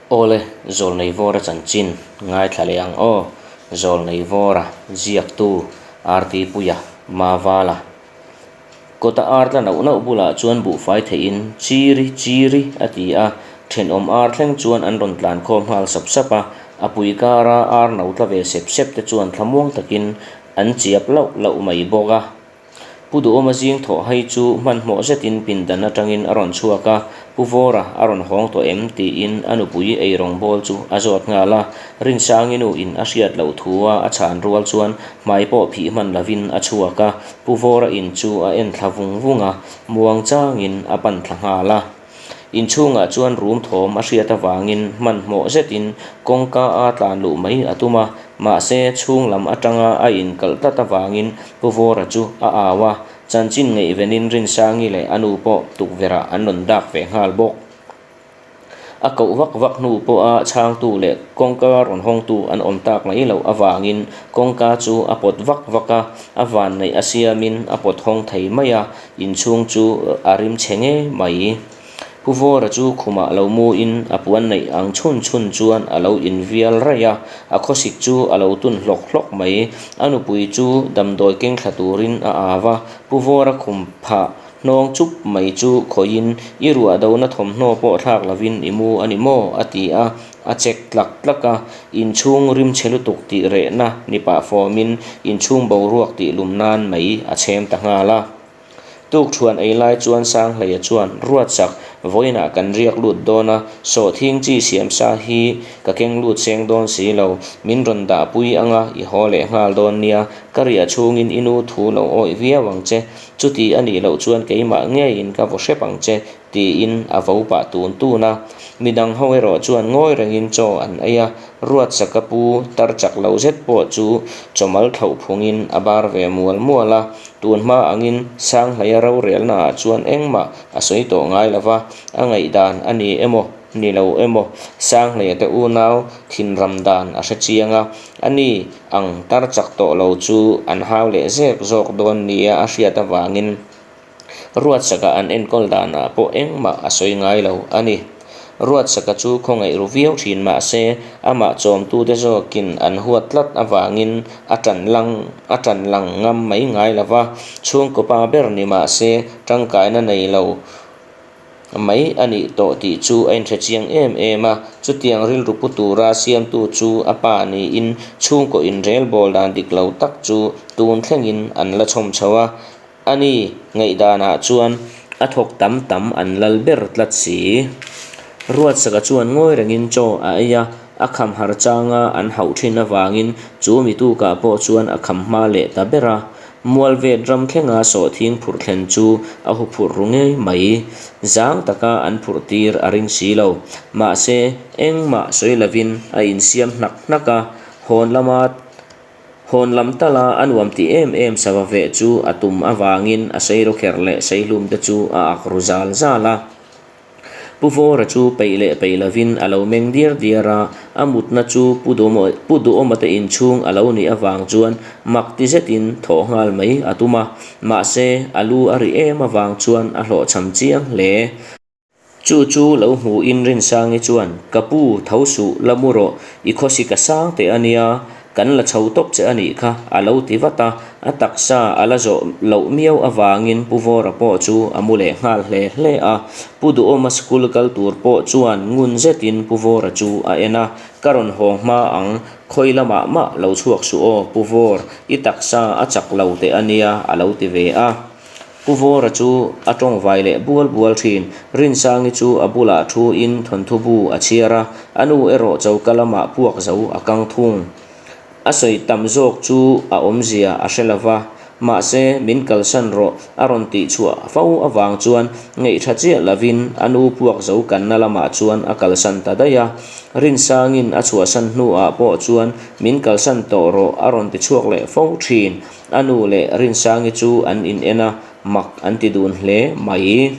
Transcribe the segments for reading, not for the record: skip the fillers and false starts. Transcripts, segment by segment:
Awle, Zawlnei Vawra chanchin ngaithla leh ang aw. Zawlnei Vawra ziaktu RT Puia Mavala. Kawta ar tla nauh nauh bulah chuan buhfai theihin Chiri, Chiri a ti a, thenawm ar thleng chuan an rawn tlan khawm nghal sap sap a, a pui kara ar no tla ve sep sep te chuan thlamuang takin an chiap lauh lauh mai bawk a. Pu Duhawma zing thawh hai chu hmanhmawh zetin pindan atangin a rawn chhuak a, Pu Vawra a rawn hawng tawh em? tiin a nupui eirawng bawl chu a zawt nghal a. Rinsangi nu in a hriat loh thu a a chhan rual chuan hmai pawh phih hman lovin a chhuak a, Pu Vawra in chu a en thla vung vung a, muang changin a pan thla nghal a. Inchhungah chuan rum thawm a hriat avangin hmanhmawh zetin kawngka a tlan luh mai a tum a, mahse chhung lam atanga a inkalh tlat avangin Pu Vawra chu a au a, chanchin ngaihvenin Rinsangi leh a nu pawh tukverhah an rawn dak ve nghal bawk. A koh vak vak hnu pawha chhangtu leh kawngka rawn hawngtu an awm tak mai loh avangin kawngka chu a pawt vak vak a, a vanneih a siamin a pawt hawng thei mai a, Inchhung chu a rim chhe ngei mai. Pu Vawra chu khumah lo muin a puan neih ang chhun chhun chuan a lo invial raih a, a khawsik chu a lo tun hlawk hlawk mai. A nupui chu damdawi keng thla turin a au a, Pu Vawra khum phah hnawng chup mai chu khawihin i ruah dona thawmhnaw pawh thlak lovin i mu a ni maw? a ti a, a chek tlak tlak a, inchhung rim chhe lutuk tih rehna ni pah fawmin inchhung boruak tih lum nan mai a chhem ta nghal a. Tukṭhuan ei lai chuan Sanghleia chuan Ruatsak vawiinah kan riak lut dawn a, sawhthing chi siam sa hi ka keng lut seng dawn si lo, min rawn dah pui anga i haw leh nghal dawn nia, ka riah chhungin i nu thu lo awih viau ang che, chuti a nih loh chuan keimah ngeiin ka vaw hrep ang che, tiin a vo pah tun tun a. Midang ho erawh chuan ngawi rengin chaw an ei a, Ruatsaka pu tar chak lo zet pawh chu chawmal thlauh phungin a bar ve mual mual a, tun hma angin Sanghleia rorelna ah chuan engmah a sawi tawh ngai lo va, a ngaihdan a ni emaw ni lo emaw Sanghleia te unau thinram dan a hre chiang a, a ni ang tar chak tawh lo chu an hau leh zek zawk dawn nia a hriat avangin Ruatsaka an enkawl danah pawh engmah a sawi ngai lo a ni. Ruatsaka chu khawngaih ru viau thin mah se, amah chawmtute zawkin an huat tlat avangin a tan lang a tan lang ngam mai ngai lo va, chhungkaw pa ber ni mah se tangkaina nei lo mai a nih tawh tih chu a inhre chiang em em a. Chutiang rilru pu tura siamtu chu a pa niin chhungkaw inrelbawl dan dik lo tak chu tun thlengin an la chhawm chho a. A ni, ngaihdanah chuan a thawk tam tam an lal ber tlat si. Ruatsaka chuan ngawi rengin chaw a ei a, a kham har changa an hauh thin avangin chu mi tukah pawh chuan a kham hma leh ta ber a. Mualvet ram thlenga sawhthing phurh thlen chu a hu phurh ru ngei mai. Zang taka an phurh tir a ring si lo. Mahse, engmah sawi lovin a insiam hnak hnak a, hawn lama Hawn lam tala a nuam ti em em sava veh chu a tum avangin a seirawkherh leh seihlum te chu a ak ru zal zal a. Pu Vawra chu peih leh peih lovin a lo meng diar diar a, a mutna chu Pu Pu Duhawma te inchhung a lo nih avang chuan mak ti zetin thawh nghal mai a tum a, mahse a lu a ri em avang chuan a hlawhchham chiang hle. Chu chu lo hmuhin Rinsangi chuan, Ka pu, tho suh, la mu rawh, i khawsi ka sang teh a nia, kan la chho tawp che a nih kha, a lo ti vat a, a taksa a la zawh loh miau avangin Pu Vawra pawh chu a mu leh nghal hle hle a. Pu Duhawma school kal tur pawh chuan ngun zetin Pu Vawra chu a en a, Ka rawn haw hma ang, khawi lamah mah lo chhuak suh aw, Pu Vawr, i taksa a chak lo teh a nia, a lo ti ve a. Pu Vawra chu a tawngvai leh bual bual thin. Rinsangi chu a bulah thuin thawnthu bu a chhiar a, a nu erawh choka lamah puak zo a kang thung. A sawi tam zawk chu a awmzia a hre lo va, mahse min kalsan rawh a rawn tih chhuah fo avang chuan ngaihṭha chiah lovin a nu puak zo kanna lamah chuan a kalsan ta daih a. Rinsangin a chhuahsan hnuah pawh chuan min kalsan tawh rawh a rawn ti chhuak leh fo thin. A nu leh Rinsangi chu an in en a, mak an ti dun hle mai.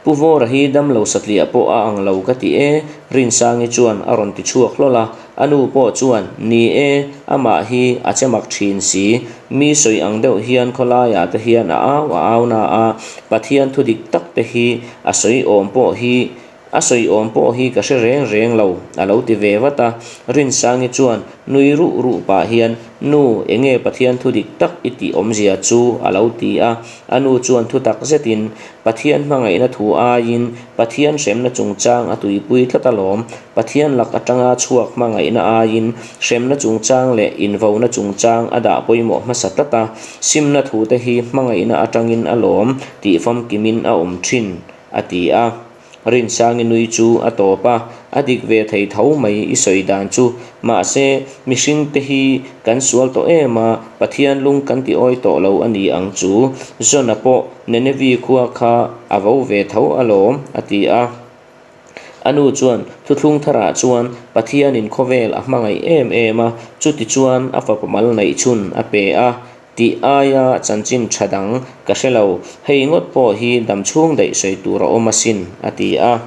Pu Vawra hi damlo satliah pawh a ang lo ka ti e, Rinsangi chuan a rawn ti chhuak hlawl a. A nu pawh chuan, Ni e, amah hi a che mak thin si. Mi sawi ang deuh hian khawlaiah te hian a au a au na a, Pathian thu dik tak te hi a sawi awm pawh hi. A sawi awm pawh hi ka hre reng reng lo, a lo ti ve vat a. Rinsangi chuan nui ruh ruh pah hian, Nu, enge Pathian thu dik tak i tih awmzia chu? a lo ti a. A nu chuan thu tak zetin, Pathian hmangaihna thu aiin Pathian hremna chungchang a tuipui tlat alawm. Pathian lak atanga chhuak hmangaihna aiin hremna chungchang leh invona chungchang a dah pawimawh hmasa tlat a. Simna thute hi hmangaihna atangin alawm tih famkimin a awm thin, a ti a. Rinsangi nui chu a tawp a, a dik ve thei tho mai i sawi dan chu. Mahse, mihring te hi kan sual tawh em a, Pathian lung kan ti awi tawh lo a ni ang chu. Jona pawh Nenevi khua kha a vo ve tho alawm, a ti a. A nu chuan thuthlung tharah chuan Pathianin khawvel a hmangaih em em a, chuti chuan a fapa mal neih chhun a pe a, Tih aia chanchin tha dang ka hre lo, hei ngawt pawh hi dam chhung daih sawi tur a awm asin, a ti a.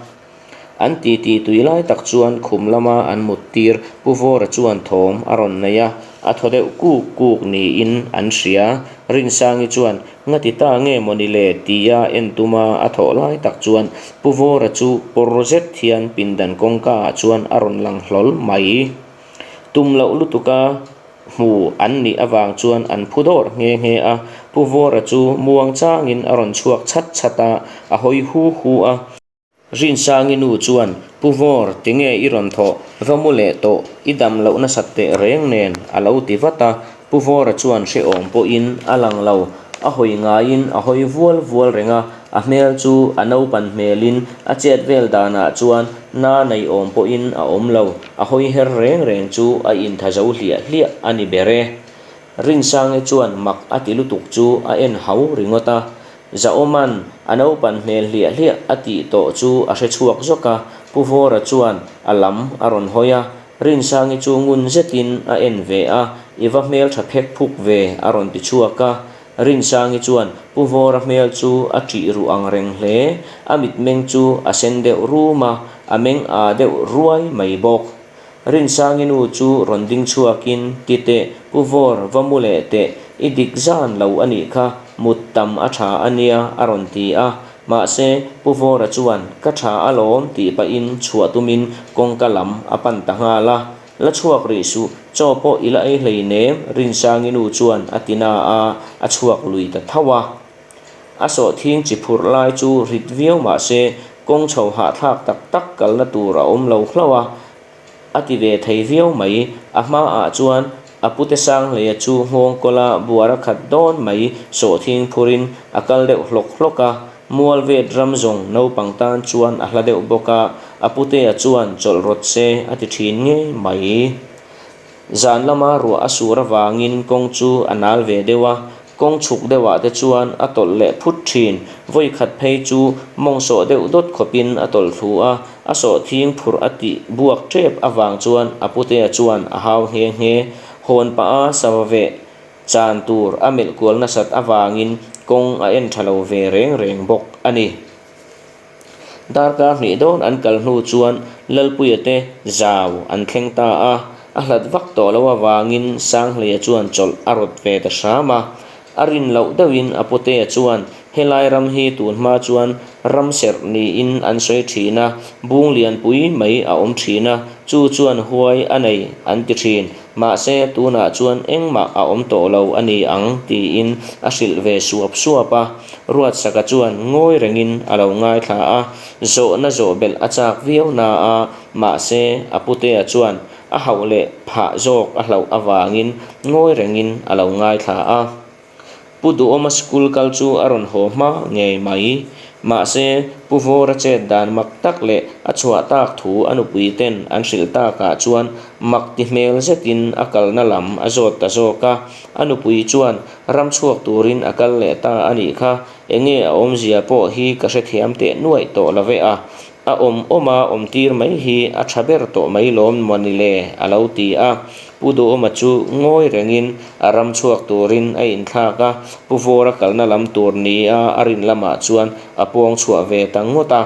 An titi tui lai tak chuan khum lama an mut tir Pu Vawra chuan thawm a rawn nei a, a thaw deuh kuk kuk niin an hria. Rinsangi chuan, Ngati ta nge maw ni le? tia en tuma a thawh lai tak chuan Pu Vawra chu pawr zet hian pindan kawngka ah chuan a rawn lang hlawl mai. Tum loh lutuka Hmu an nih avang chuan an phu dawrh nghe nghe a, Pu Vawra chu muang changin a rawn chhuak chhat chhat a, a hawi hu hu a. Rinsangi nu chuan, Pu Vawr, tinge i rawn thawh? Va mu leh tawh, i dam loh nasat teh reng nen, a lo ti vat a. Pu Vawra chuan hrehawm pawhin a lang lo, a hawi ngaiin a hawi vual vual reng a, A hmel chu a naupan hmelin a chet vel danah chuan na nei awm pawhin a awm lo, a hawi her reng reng chu a intha zo hliah hliah a ni ber e. Rinsangi chuan mak a ti lutuk chu a en hau ringawt a, Zahawma'n a naupan hmel hliah hliah a tih tawh chu a hre chhuak zawk a, Pu Vawra chuan a lam a rawn hawi a, Rinsangi chu ngun zetin a en ve a, I va hmeltha phek phuk ve a rawn ti chhuak a, Rinsangi chuan Pu Vawra hmel chu a ṭih ruh ang reng hle. A mitmeng chu a sen deuh rum a, a meng â deuh ruai mai bawk. Rinsangi nu chu rawn ding chhuakin, Ti teh, Pu Vawr, va mu leh teh, i dik zan lo a nih kha, mut tam a ṭha a nia, a rawn ti a. Mahse, Pu Vawra chuan, Ka ṭha alawm, tih pahin chhuah tumin kawngka lam a pan ta nghal a. La chhuak rih suh, chaw pawh i la ei hleinem, Rinsangi nu chuan a ti na a, a chhuak lui ta tho a. A sawhthing chi phurh lai chu rit viau mah se, kawng chho hahthlak tak tak kalna tur a awm lo hlauh a, a ti ve thei viau mai. A hmaah chuan a pute Sanghleia chu nghawng kawla buara khat dawn mai sawhthing phurin a kal deuh hlawk hlawk a, Mualvet ram zawng naupang tan chuan a hla deuh bawk a, a putea chuan chawlh rawt se a ti thin ngei mai. Zan lama ruah a sur avangin kawng chu a nal ve deuh a, kawng chhuk deuhah te chuan a tawlh leh phut thin. Vawi khat phei chu mawng sawh deuh dawt khawpin a tawlh thlu a, a sawhthing phurh a tih buak tep avang chuan a putea chuan a hau nghe nghe. Hawn pah a sava veh Chan tur a melh kual nasat avangin kawng a en tha lo ve reng reng bawk a ni. Darkar hnih dawn an kal hnu chuan Lalpuia te zau an thleng ta a, a hlat vak tawh lo avangin Sanghleia chuan chawlh a rawt ve ta hram a. A rin loh deuhin a putea chuan helai ram hi tun hma chuan ram serh niin an sawi thin a, bung lianpui mai a awm thin a, chu chuan huai a nei an ti thin. Mahse, tunah chuan engmah a awm tawh lo a ni ang, tiin a hrilh ve suap suap a. Ruatsaka chuan ngawi rengin a lo ngaithla a, zawhna zawh belh a chak viau na a, mahse, a putea chuan a hauh leh phah zawk a hlauh avangin ngawi rengin a lo ngaithla a. Pu Duhawma school kal chu a rawn haw hma ngei mai. Mahse, Pu Vawra chet dan mak tak leh a chhuah tak thu a nupui ten an hrilh takah chuan mak ti hmel zetin a kalna lam a zawt ta zawk a. A nupui chuan ram chhuak turin a kal leh ta a nih kha, enge a awmzia pawh hi ka hrethiam teh nuaih tawh lo ve a. A awm awma awmtir mai hi a tha ber tawh mai lawm mawni le? a lo ti a. Pu Duhawma chu ngawi rengin a ram chhuak turin a inthlak a, Pu Vawra kalna lam tur nia a rin lamah chuan a pawng chhuah ve ta ngawt a.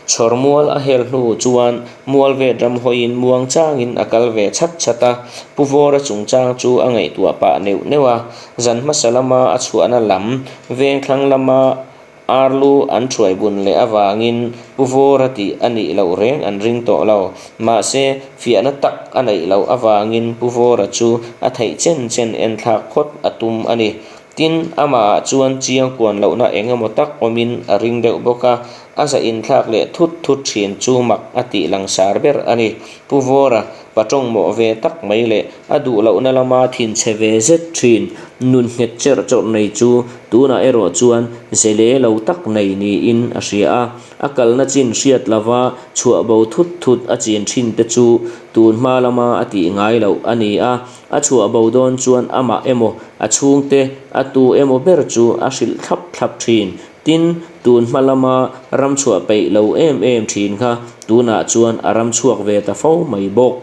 Chhawr mual a hel hnu chuan mual vet ram hawiin muang changin a kal ve chhat chhat a, Pu Vawra chungchang chu a ngaihtuah pah neuh neuh a. Zan hmasa lama a chhuahna lam, vengthlang lama. Ar lu an thuai bun leh avangin Pu Vawra tih a nih loh reng an ring tawh lo. Mahse, fiahna tak a neih loh avangin Pu Vawra chu a theih chen chen en thlak phawt a tum a ni. Tin, amahah chuan chiang kuan lohna eng emaw tak awmin a ring deuh bawk a, a za inthlak leh thut thut thin chu mak a tih langsar ber a ni. Pu Vawra, pa tawngmawh ve tak mai leh a duh lohna lama thinchhe ve zet thin nun nghet cherh chawrh nei chu tunah erawh chuan zele lo tak nei niin a hria a. A kalna chin hriat lova chhuah bo thut thut a chin thin te chu tun hma lama a tih ngai loh a ni a. A chhuah bo dawn chuan amah emaw a chhungte a tu emaw ber chu a hrilh thlap thlap thin. Tin, tun hma lama ram chhuah peih lo em em thin kha tunah chuan a ram chhuak ve ta fo mai bawk.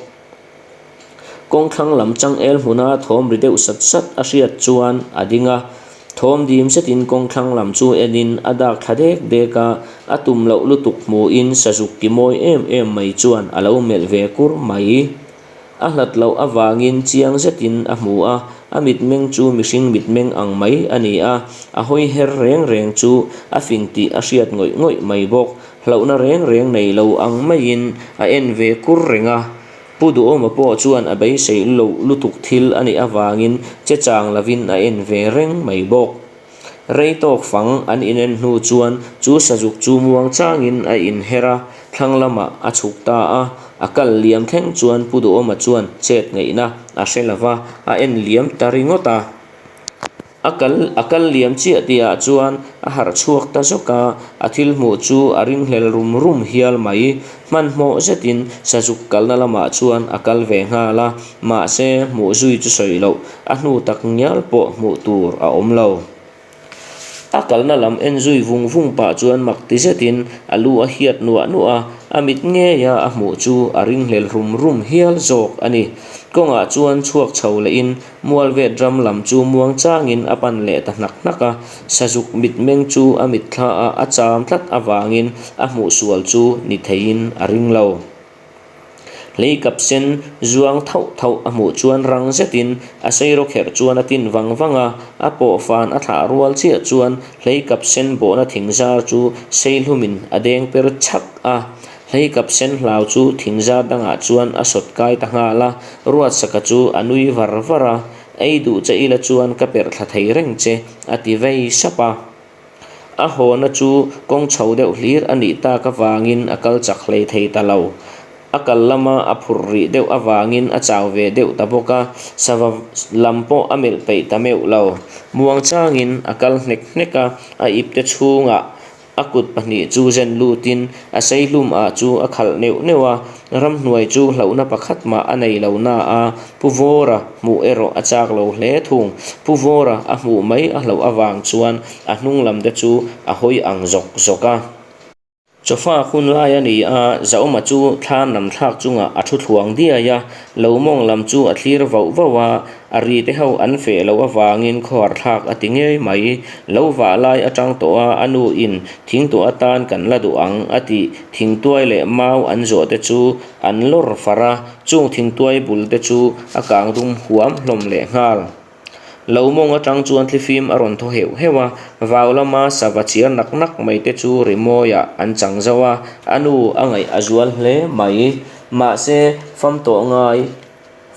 Kawng thlang lam changel hmuna thawm ri deuh sat sat a hriat chuan a ding a, thawm dim zetin kawng thlang lam chu enin a dak thla dek dek a, a tum loh lutuk hmuhin sazuk ki mawi em em mai chuan a lo melh ve kur mai. A hlat loh avangin chiang zetin a hmu a, a mitmeng chu mihring mitmeng ang mai a ni a, a hawi her reng reng chu a fing tih a hriat ngawih ngawih mai bawk. Hlauhna reng reng nei lo ang maiin a en ve kur reng a. Pu Duhawma pawh chuan a beisei loh lutuk thil a nih avangin che chang lovin a en ve reng mai bawk. Rei tawk fang an inen hnu chuan chu sazuk chu muang changin a inher a, thlang lamah a chhuk ta a. A kal liam thleng chuan Pu Duhawma chuan chet ngaihna a hre lova, a en liam ta ringawt a. A kal a kal liam chiah tihah chuan a harh chhuak ta zawk a, a thil hmuh chu a ringhlel rum rum hial mai. Hmanhmawh zetin sazuk kalna lamah chuan a kal ve nghal a, mahse hmuh zui chu sawi loh, a hnu tak ngial pawh hmuh tur a awm lo. A kalna lam en zui vung vung pah chuan mak ti zetin a lu a hiat nuah nuah a, a mit ngeia a hmuh chu a ringhlel rum rum hial zawk a ni. Kawngah chuan chhuak chho lehin Mualvet ram lam chu muang changin a pan leh ta hnak hnak a, sazuk mitmeng chu a mitthla a a cham tlat avangin a hmuh sual chu ni theiin a ring lo. Hlei kap sen zuang thauh thauh a hmuh chuan rang zetin a seiraw kherh chuan a tin vang vang a, a pawhfan a thlah rual chiah chuan hlei kap sen bawhna thing zar chu sei hlumin a deng per chhak a. Hlei kap sen hlau chu thing zar dangah chuan a sawt kai ta nghal a, Ruatsaka chu a nui var var a, Ei duh che ila chuan ka perh thla thei reng che, a ti vei sap a. A hawna chu kawng chho deuh hlir a nih tak avangin a kal chak hlei thei ta lo. A kal lama a phurh rih deuh avangin a chau ve deuh ta bawk a, sava lam pawh a melh peih ta meuh lo. Muangchangin a kal hnek hnek a, a ipte chhungah A kut pahnih chu zen lutin a seihlum ah chu a khalh neuh neuh a, ramhnuai chu hlauhna pakhat mah a nei lo na a, Pu Vawra hmuh erawh a chak lo hle thung. Pu Vawra a hmuh mai a hlauh avang chuan a hnung lam te chu a hawi ang zawk zawk a. Chawfa hun lai a ni a, Zauma chu thla nam thlak chungah a thu thluang diai a, lo mawng lam chu a thlir vauh vauh a, A ri te ho an feh loh avangin khawhar thlak a ti ngei mai. Lo vah lai atang tawh a, a nu in thingtuah atan kan la duh ang a tih thingtuai leh mau an zawh te chu an lawr far a, chung thingtuai bul te chu a kang dum huam hlawm leh nghal. Lo mawng atang chuan thlifim a rawn thaw heuh heuh a, vau lama sava chiar nak nak mai te chu rimawiah an chang zauh a, a nu a ngaih a zual hle mai. Mahse, fam tawh ngai.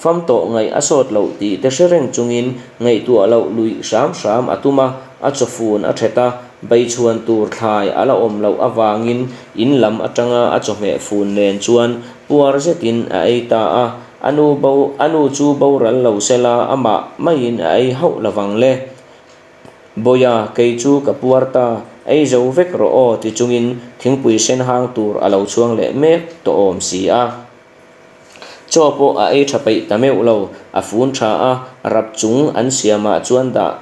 Fam tawh ngaih a sawt loh tih te hre reng chungin ngaihtuah loh luih hram hram a tum a, a chawfun a thet a, beichhuan tur thlai a la awm loh avangin in lam atanga a chawhmeh fun nen chuan puar zetin a ei ta a, a nu bo a nu chu boral lo sela amah maiin a ei hauh lovang le. Bawia, kei chu ka puar ta, ei zo vek rawh aw ti chungin thingpui sen hang tur a lo chhuang leh mek tawh awm si a. Chaw pawh a ei tha peih ta meuh lo, a fun tha a, rap chung an siamah chuan dah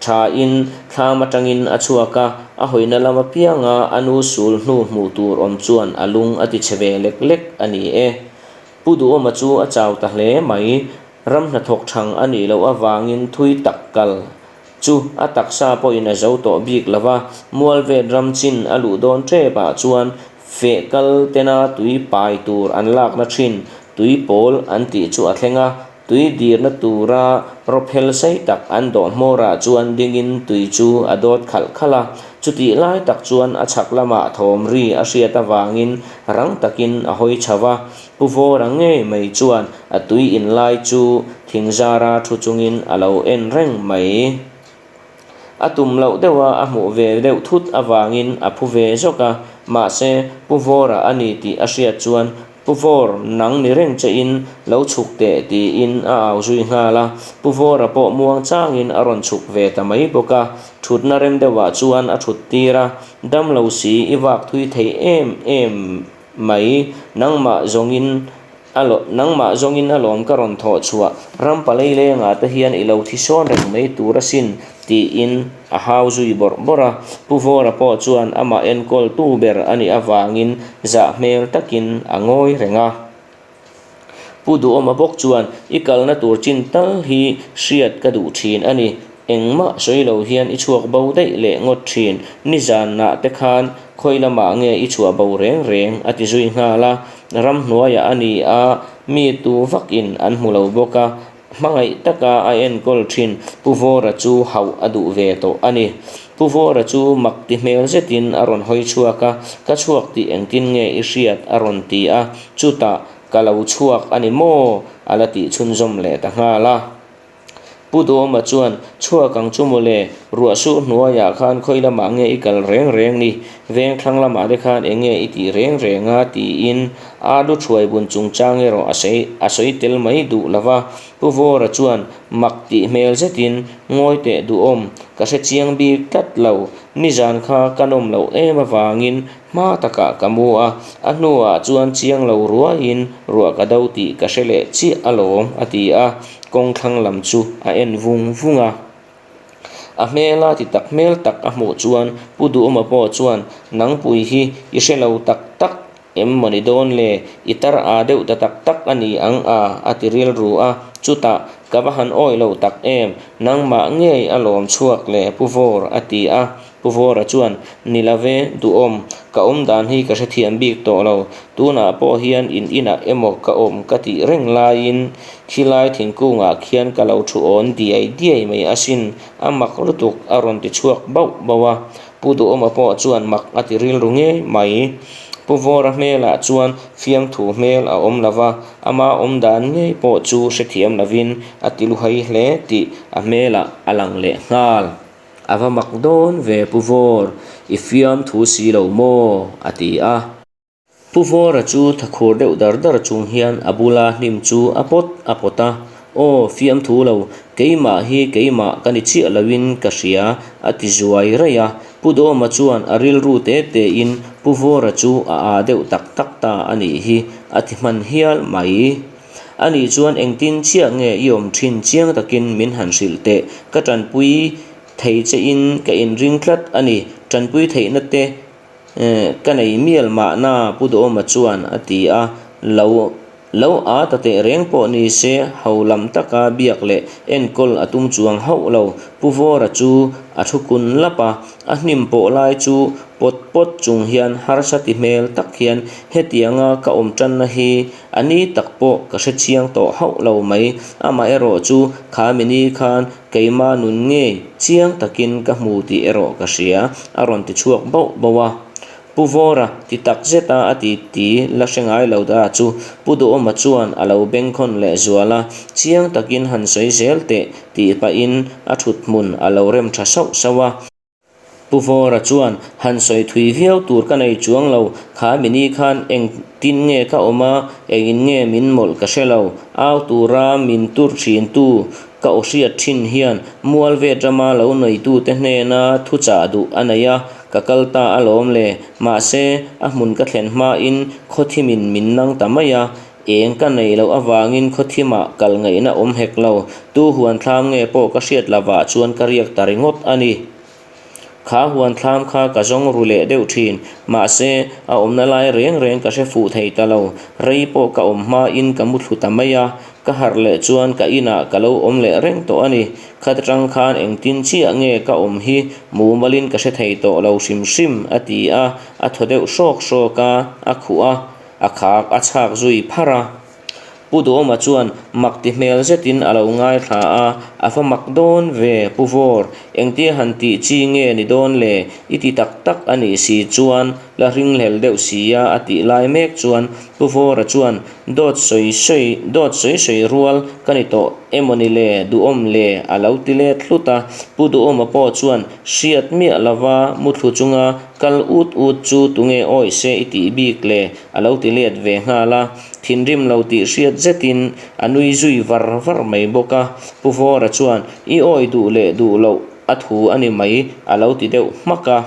tha in thlam atangin a chhuak a, a hawina lam apianga a nu sul hnu hmuh tur awm chuan a lung a ti chhe ve lek lek a ni e. Pu Duhawma chu a chau ta hle mai, ram hnathawk thang a nih loh avangin thui tak kal Chu a taksa pawhin a zo tawh bik lo va, Mualvet ram chin a luh dawn tep ah chuan feh kal tena tui pai tur an lakna thin tui pawl an tih chu a thleng a. Tui dirna tura rawphel sei tak an dawh hmawrah chuan dingin tui chu a dawt khalh khalh a. Chutih lai tak chuan a chhak lamah thawm ri a hriat avangin rang takin a hawi chho va. Pu Vawra ngei mai chuan a tui in lai chu thingzara thu chungin a lo en reng mai. A tum loh deuha a hmuh ve deuh thut avangin a phu ve zawk a, mahse Pu Vawra a ni tih a hriat chuan Pu Vawr nang ni reng che in lo chhuk teh tiin a au zui nghal a, Pu Vawra pawh muang changin a rawn chhuk ve ta mai bawk a, thutna rem deuhah chuan a thut tir a, damlo si i vak thui thei em em mai, nangmah zawngin A nangmah zawngin a lawm ka rawn thawh chhuah, ram palei lengah te hian i lo thi sawn reng mai tur asin, tiin a hau zui bawrh bawrh a. Pu Vawra pawh chuan amah enkawltu ber a nih avangin zah hmel takin a ngawi reng a. Pu Duhawma bawk chuan, I kalna tur chin tal hi hriat ka duh thin a ni. Engmah sawi lo hian i chhuak bo daih leh ngawt thin. Nizanah te khan khawi lamah nge i chhuah bo reng reng? a ti zui nghal a. Ramhnuaiah a ni a, mi tu vakin an hmu lo bawk a, hmangaih taka a enkawl thin Pu Vawra chu hauh a duh ve tawh a ni. Pu Vawra chu mak ti hmel zetin a rawn hawi chhuak a, Ka chhuak tih engtin nge i hriat? a rawn ti a, chutah, Ka lo chhuak a ni maw? a la tih chhunzawm leh ta nghal a. Pu Dawma chuan, Chhuak ang chu mawle, ruah suh hnuaiah khan khawi lamah nge i kal reng reng ni? Veng thlang lamah te khan eng nge i tih reng reng a? tiin a lu thuai bun chungchang erawh a sawi a sawi tel mai duh lo va. Pu Vawra chuan mak tih hmel zetin, Ngawi teh duhawm, ka hre chiang bik tlat lo. Nizan kha ka nawm loh em avangin Hma takah ka mu a, a hnuah chuan chiang lo ruaiin ruah ka do tih ka hre leh chiah alawm, a ti a, kawng thlang lam chu a en vung vung a. A hmela ti tak hmel tak a hmuh chuan Pu Duhawma pawh chuan, Nangpui hi i hre lo tak tak em maw ni dawn le, i tar a deuh ta tak tak a ni ang a, a ti rilru a, chutah ka va han awih lo tak em, nangmah ngei alawm chhuak le Pu Vawr, a ti a. Pu Vawra chuan, Ni lo ve, duhawm, ka awm dan hi ka hrethiam bik tawh lo. Tunah pawh hian in inah emaw ka awm ka tih reng laiin khilai thingkungah khian ka lo thu awn diai diai mai asin, a mak lutuk a rawn ti chhuak bauh bauh a. Pu Duhawma pawh chuan mak a ti rilru ngei mai. Pu Vawra hmelah chuan fiamthu hmel a awm lo va, ama awm dan ngei pawh chu hrethiam lovin a ti luhai hle tih a hmelah a lang leh nghal. A va mak dawn ve Pu Vawr, i fiam thu si lo maw? a ti a. Pu Vawra chu thakhur deuh dar dar chung hian a bula hnim chu a pawt a pawt a, Aw, fiam thu lo, keimah hi keimah ka ni chiah loin ka hria, a ti zuai raih a. Pu Dawma chuan a rilru te tein Pu Vawra chu a aa deuh tak tak ta a nih hi, a ti hman hial mai. Ani chuan engtin chiah nge i awm thin chiang takin min han hrilh teh, ka tanpui thei che in ka inring tlat a ni, tanpui theihna te ka nei mial mahna Pu Duhawma chuan a ti a, lo lo a ta teh reng pawh ni se ho lam taka biak leh enkawl a tum chuang hauh lo, Pu Vawra chu a thu kun lap a, a hnim pawh lai chu pawt pawt chung hian harsa ti hmel tak hian hetianga ka awm tanna hi A ni tak pawh ka hre chiang tawh hauh lo mai. Amaherawh chu kha mini khan keima nun ngei chiang takin ka hmu tih erawh ka hria, a rawn ti chhuak bauh bauh a. Pu Vawra ti tak zeta a ti ti la hre ngai lo ta chu Pu Duhawma chuan a lo bengkhawn leh zual a, chiang takin han sawi zel teh tih pahin a thut hmun a lo rem tha sauh sauh a. Pu Vawra chuan, Han sawi thui viau tur ka nei chuang lo, kha mini khan engtin nge ka awm a, engin nge min mawlh ka hre lo. Au tura min tur thintu ka aw hriat thin hian mual vet rama lo neitute hnena thuchah duh a nei a, ka kal ta alawm le. Mahse, a hmun ka thlen hmain khawthimin min nang ta mai a, Eng ka nei loh avangin khawthimah kal ngaihna awm hek lo, tu huan thlam nge pawh ka hriat lovah chuan ka riak ta ringawt a ni. Kha huan thlam kha ka zawng ru leh deuh thin, mahse a awmna lai reng reng ka hre fuh thei ta lo, rei pawh ka awm hmain ka mu thlu ta mai a, ka harh leh chuan ka inah ka lo awm leh reng tawh a ni. Khat atang khan engtin chiah nge ka awm hi mumalin ka hre thei tawh lo hrim hrim, a ti a, a thaw deuh hrawk hrawk a, a khuh a. A khak a chhak zui pharh a. Pu Duhawma chuan mak ti hmel zetin a lo ngaithla a, A va mak dawn ve Pu Vawr, engtia han tih chi nge ni dawn le? I ti tak tak a nih si chuan la ringhlel deuh sia a tih lai mek chuan Pu Vawra chuan dawt sawi sawi dawt sawi sawi rual ka ni tawh emaw ni le Duhawm le a lo ti let hlut a, Pu Duhawma pawh chuan hriat miah lova muthlu chunga kal ut ut chu tunge awih se i tih bik le a lo ti let ve nghal a, thinrim lo tih hriat zetin a nui zui var var mai bawk a, Pu Vawra chuan i awih duh leh duh loh a thu a ni mai a lo ti deuh hmak a.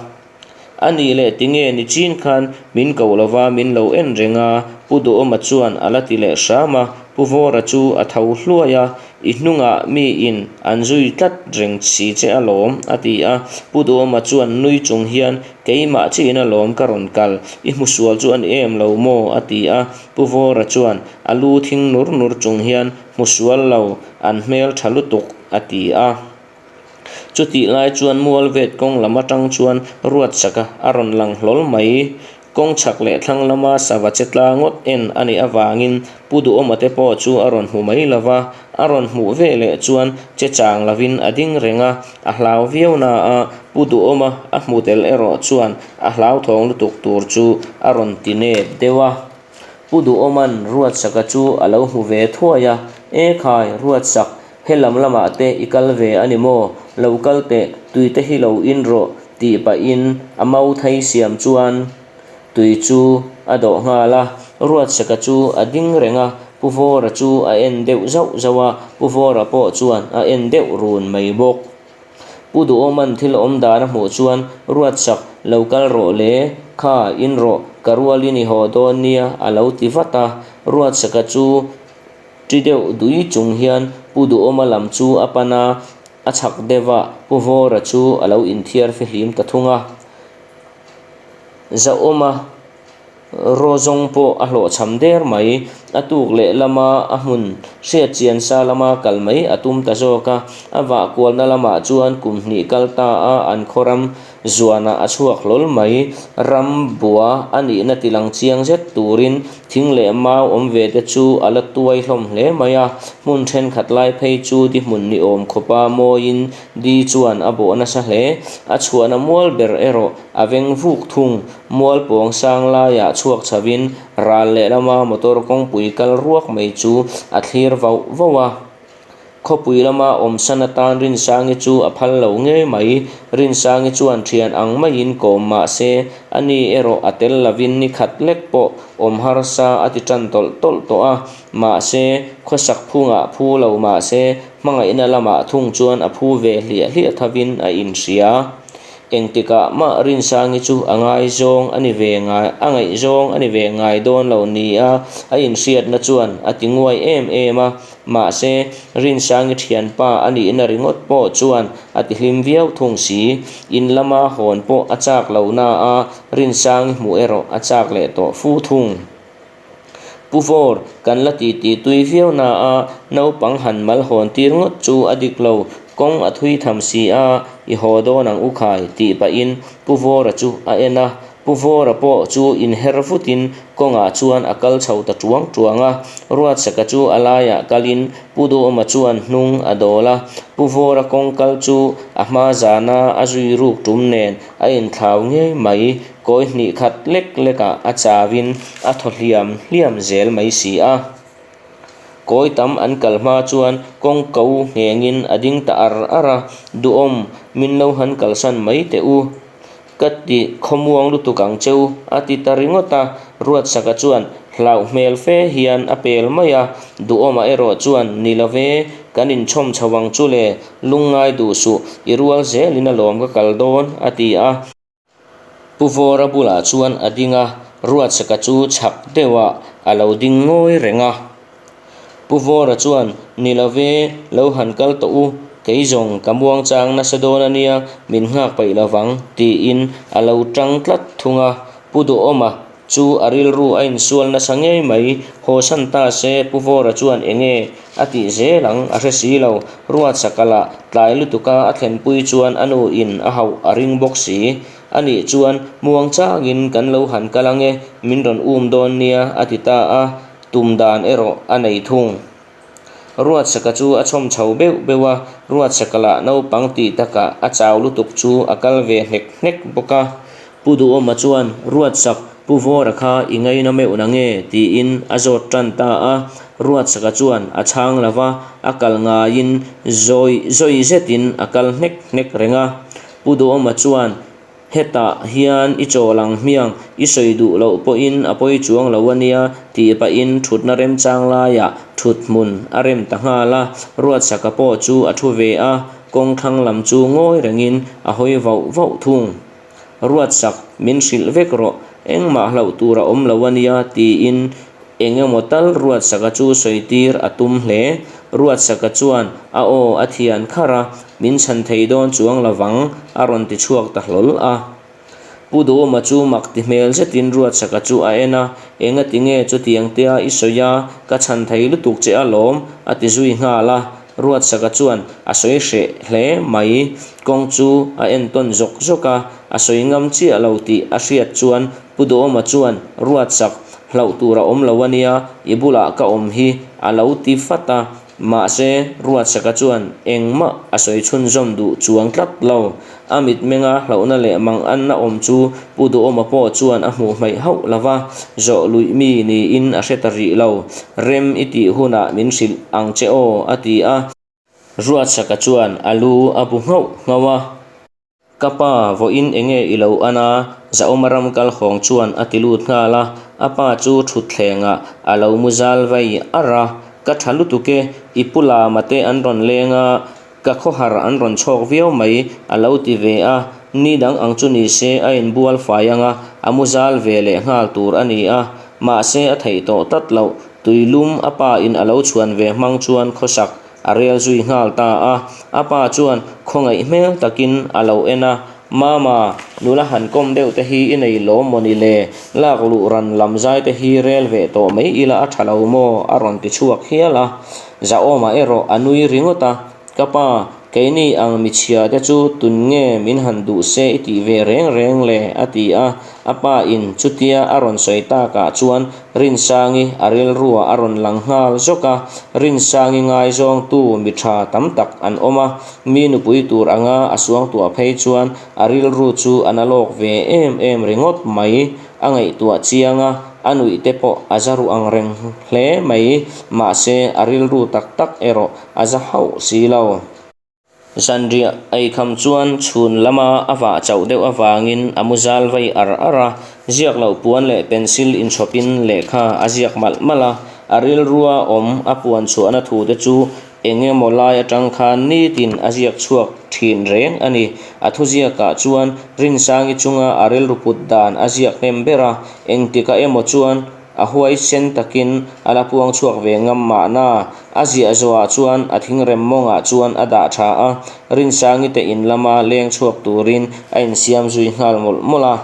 A nih leh tinge ni chin khan min ko lova min lo en reng a, Pu Duhawma chuan a la ti leh hram a, Pu Vawra chu a tho hluai a, I hnungah mi in an zui tlat reng si che alawm, a ti a, Pu Duhawma chuan nui chung hian Keimah chiin alawm ka rawn kal, i hmu sual chu a ni em lo maw? a ti a, Pu Vawra chuan a lu thing nur nur chung hian Hmu sual lo, an hmel tha lutuk, a ti a. Chutih lai chuan Mualvet kawng lam atang chuan Ruatsaka a rawn lang hlawl mai. Kawng chhak leh thlang lama sava che tla ngawt en a nih avangin Pu Duhawma te pawh chu a rawn hmu mai lo va, a rawn hmuh ve leh chuan che chang lovin a ding reng a, a hlau viau na a, Pu Duhawma a hmu tel erawh chuan a hlauthawng lutuk tur chu a rawn ti nep deuh a. Pu Duhawma'n Ruatsaka chu a lo hmu ve thuai a, E khai, Ruatsak, He lam lamah te i kal ve a ni maw? Lo kal teh, tui te hi lo in rawh, tih pahin a mau thei siam chuan tui chu a dawh nghal a. Ruatsaka chu a ding reng a, Pu Vawra chu a en deuh zauh zauh a, Pu Vawra pawh chuan a en deuh run mai bawk. Pu Duhawman thil awm dan a hmuh chuan, Ruatsak, lo kal rawh le, kha, in rawh, ka rualin i haw dawn nia, a lo ti vat a. Ruatsaka chu Ṭi deuh dui chung hian Pu Duhawma lam chu a pan a, a chhak deuh a, Pu Vawra chu a lo inthiar fihlim ta thung a. Zahawma raw zawng pawh a hlawhchham der mai. A tuk leh lama a hmun hriat chian sa lama kal mai a tum ta zawk a. A vah kualna lamah chuan kum hnih kal ta a, an khawram Zuanah a chhuak hlawl mai. Ram bua a nihna tilang chiang zet turin thing leh mau awm ve te chu a la tuai hlawm hle mai a. Hmun thenkhat lai phei chu di hmun ni awm khawpa mawiin di chuan a bawh nasa hle. A chhuahna mual ber erawh a veng vuk thung. Mual pawng sang laiah chhuak chhovin ral lehlama motor kawngpui kal ruak mai chu a thlir vauh vauh a. Khawpui lama awmsan atan Rinsangi chu a phal lo ngei mai. Rinsangi chuan thian ang maiin kawm mah se, ani erawh a tel lovin ni khat lek pawh awm harsa a ti tan tawlh tawlh tawh a. Mahse, khawsak phungah phu lo mah se, hmangaihna lamah thung chuan a phu ve hliah hliah thovin a inhria. Engtikah mah Rinsangi chu a ngaizawng a ni ve ngai, a ngaihzawng a ni ve ngai dawn lo nia a inhriatna chuan a ti nguai em em a. Mahse, Rinsangi thianpa a nihna ringawt pawh chuan a ti hlim viau thung si. In lama hawn pawh a chak lo na a, Rinsangi hmuh erawh a chak leh tawh fu thung. Pu Vawr, kan la titi tui viau na a, naupang han mal hawn tir ngawt chu a dik lo, kawng a thui tham si a, i haw dawn ang u khai, tih pahin Pu Vawra chu a en a. Pu Vawra pawh chu inher vutin kawngah chuan a kal chho ta tuang tuang a, Ruatsaka chu a laiah kalin Pu Duhawma chuan hnung a dawl a, Pu Vawra kawng kal chu a hma zana a zui ruk tum nen a inthlau ngei mai, kawi hnih khat lek lekah a chauin a thaw hliam hliam zel mai si a. Kawi tam an kal hma chuan kawng ko nghengin a ding ta ar ar a, Duhawm, min lo han kalsan mai teh u. Ka ti khawmuang lutuk ang che u, a ti ta ringawt a. Ruatsaka chuan hlauh hmel fe hian a pel mai a. Duhawma erawh chuan, Ni lo ve, kan inchhawm chho ang chu le, lungngai duh suh, i rual zelin alawm ka kal dawn, a ti a. Pu Vawra bulah chuan a ding a, Ruatsaka chu chhak deuhah a lo ding ngawi reng a. Pu Vawra chuan, Ni lo ve, lo han kal tawh u, kei zawng ka muang chang nasa dawn a nia, min nghak peih lo vang, tiin a lo tang tlat thung a. Pu Duhawma chu a rilru a insual nasa ngei mai, hawsan ta se Pu Vawra chuan eng nge a tih zel ang a hre si lo, Ruatsaka lah tlai lutuka a thlenpui chuan a nu in a hauh a ring bawk si. A nih chuan muang changin kan lo han kal ang e, min rawn um dawn nia, a ti ta a. Tum dan erawh a nei thung. Ruatsaka chu a chhawm chho beuh beuh a, Ruatsaka lah naupang tih takah a chau lutuk chu a kal ve hnek hnek bawk a. Pu Duhawma chuan, Ruatsak, Pu Vawra kha i ngaina meuh na nge? tiin a zawt tan ta a. Ruatsaka chuan a chhang lo va, a kal ngaiin zawi zawi zetin a kal hnek hnek reng a. Pu Duhawma chuan, Hetah hian i chawl ang hmiang, i sawi duh loh pawhin a pawi chuang lo a nia, tih pahin thutna remchang laiah thut hmun a rem ta nghal a. Ruatsaka pawh chu a thu ve a, kawng thlang lam chu ngawi rengin a hawi vauh vauh thung. Ruatsak, min hrilh vek rawh, engmah hlauh tur a awm lo a nia, tiin eng emaw tal Ruatsaka chu sawi tir a tum hle. Ruatsaka chuan a aw a thian kharh a, min chhan thei dawn chuang lo vang, a rawn ti chhuak ta hlawl a. Pu Duhawma chu mak ti hmel zetin Ruatsaka chu a en a, Engati nge chutiang tia i sawi a, ka chhan thei lutuk che alawm, a ti zui nghal a. Ruatsaka chuan a sawi hreh hle mai. Kawng chu a entawn zawk zawk a, a sawi ngam chiah lo tih a hriat chuan Pu Duhawma chuan, Ruatsak, hlauh tur a awm lo a nia, i bulah ka awm hi, a lo ti fat a. Mahse, Ruatsaka chuan engmah a sawi chhunzawm duh chuang tlat lo. A mitmenga hlauhna leh manganna awm chu Pu Duhawma pawh chuan a hmuh hmaih hauh lo va, zawh luih mi niin a hre ta rih lo. Rem i tih hunah min hrilh ang che aw, a ti a. Ruatsaka chuan a lu a bu nghauh nghauh a. Ka pa, vawiin enge i lo an a? Zahawma ram kal hawng chuan a ti lut nghal a. A pa chu thutthlengah a lo mu zal vei ar a. Ka tha lutuk e, i pu lama te an rawn leng a, Ka khawhar an rawn chhawk viau mai, a lo ti ve a. Ni dang ang chu ni se a inbual fai ang a, a mu zal ve leh nghal tur a ni a. Mahse a theih tawh tlat loh, tui lum a pa in a lo chhuan ve hmang chuan khawsak a rel zui nghal ta a. A pa chuan khawngaih hmel takin a lo en a, Mama, nula han kawm deuh te hi i nei lawm maw ni le? Lak luh ran lam zai te hi rel ve tawh mai ila a tha lo maw? a rawn ti chhuak hial a. Zahawma erawh a nui ringawt a, Ka pa, keini ang michhia te chu tun nge min han duh se i tih ve reng reng le? a ti a. A pa in chutia a rawn sawi takah chuan Rinsangi a rilruah a rawn lang nghal zawk a. Rinsangi ngaizawngtu mi tha tam tak an awm a, mi nupui tur anga a suangtuah phei chuan a rilru chu a na lawk ve em em ringawt mai. A ngaihtuah chiang a, a nuih te pawh a za ruh ang reng hle mai, mahse a rilru tak tak erawh a za hauh si lo. Zanriah eikham chuan chhun lama a vah chauh deuh avangin a mu zal vei ar ar a, ziak loh puan leh pencil inchhawpin lehkha a ziak malh malh a, a rilrua awm a puan chhuahna thu te chu Eng emaw lai atang khan nitin a ziak chhuak thin reng a ni. A thuziakah chuan Rinsangi chunga a rilru put dan a ziak hnem ber a, engtikah emaw chuan a huaisen takin a la puang chhuak ve ngam mahna. A ziah zawhah chuan a thingrem mawngah chuan a dah tha a, Rinsangi te in lama leng chhuak turin a insiam zui nghal mawlh mawlh a.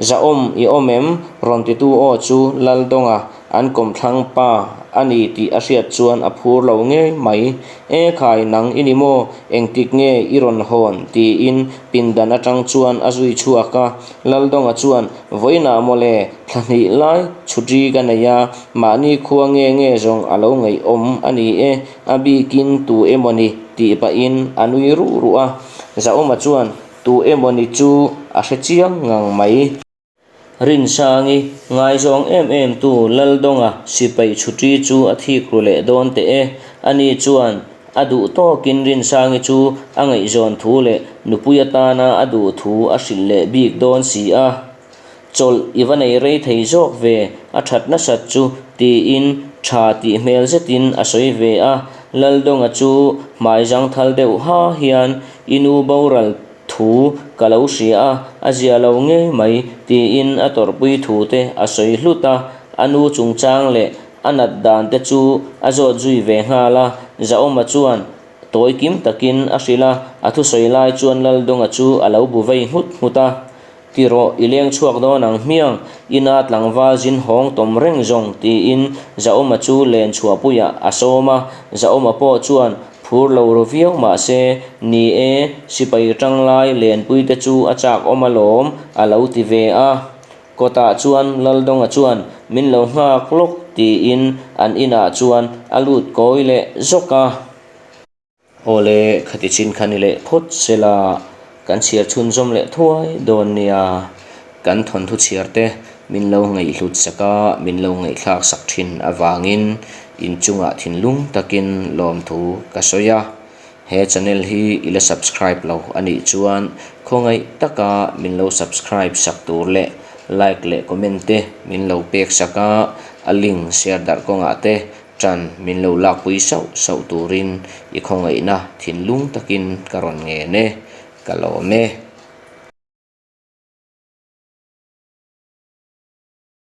Zahawm i awm em? Rawn titu aw chu Laldawnga an kawmthlang pa a ni tih a hriat chuan a phur lo ngei mai. E khai, nang i ni maw? Engtik nge i rawn hawn? tiin pindan atang chuan a zui chhuak a. Laldawnga chuan, Vawiinah mawle, thla hnih lai chhutri ka nei a, mahni khua nge nge zawng a lo ngaihawm a ni e, a bikin tu emaw ni tih pahin a nui ruh ruh a. Zahawma chuan, Tu emawni chu a hre chiang ngang mai. Rinsangi ngaizawng em em tu Laldawnga sipai chhuṭi chu a thik ru leh dawn teh e. Ani chuan a duh tawkin Rinsangi chu a ngaihzawn thu leh nupui atana a duh thu a hrilh leh bik dawn si a. Chawlh i va nei rei thei zawk ve, a that nasat chu, tiin tha tih hmel zetin a sawi ve a. Laldawnga chu hmai zangthal deuh ha hian, I nu boral thu ka lo hria a, a zia lo ngei mai, tiin a tawrhpui thu te a sawi hlut a. A nu chungchang leh a nat dan te chu a zawt zui ve nghal a. Zahawma chuan tawi kim takin a hrilh a, a thusawi lai chuan Laldawnga chu a lo bu vei nghut nghut a. Ti rawh, i leng chhuak dawn ang hmiang, ina tlangval zin hawng tawm reng zawng, tiin Zahawma chu len chhuahpuiah a sawm a. Zahawma pawh chuan phur lo ru viau mah se, Ni e, sipai tanglai lenpuite chu a chak awm alawm, a lo ti ve a. Kawtah chuan Laldawnga chuan, Min lo nghak lawk. tiin an inah chuan a lut kawi leh zawk a. Awle, khati chin kha ni leh phawt se la, kan chhiar chhunzawm leh thuai dawn nia. Kan thawnthu chhiar te min lo ngaihhlut sak a, min lo ngaihthlak sak thin avangin inchungah thinlung takin lawmthu ka sawi a. He channel hi i la subscribe lo a nih chuan khawngaih taka min lo subscribe sak tur leh like leh comment te min lo pek sak a, a link share darh kawngah te tan min lo lakpui sauh sauh turin i khawngaihna thinlung takin ka rawn ngen e, ka lawm e.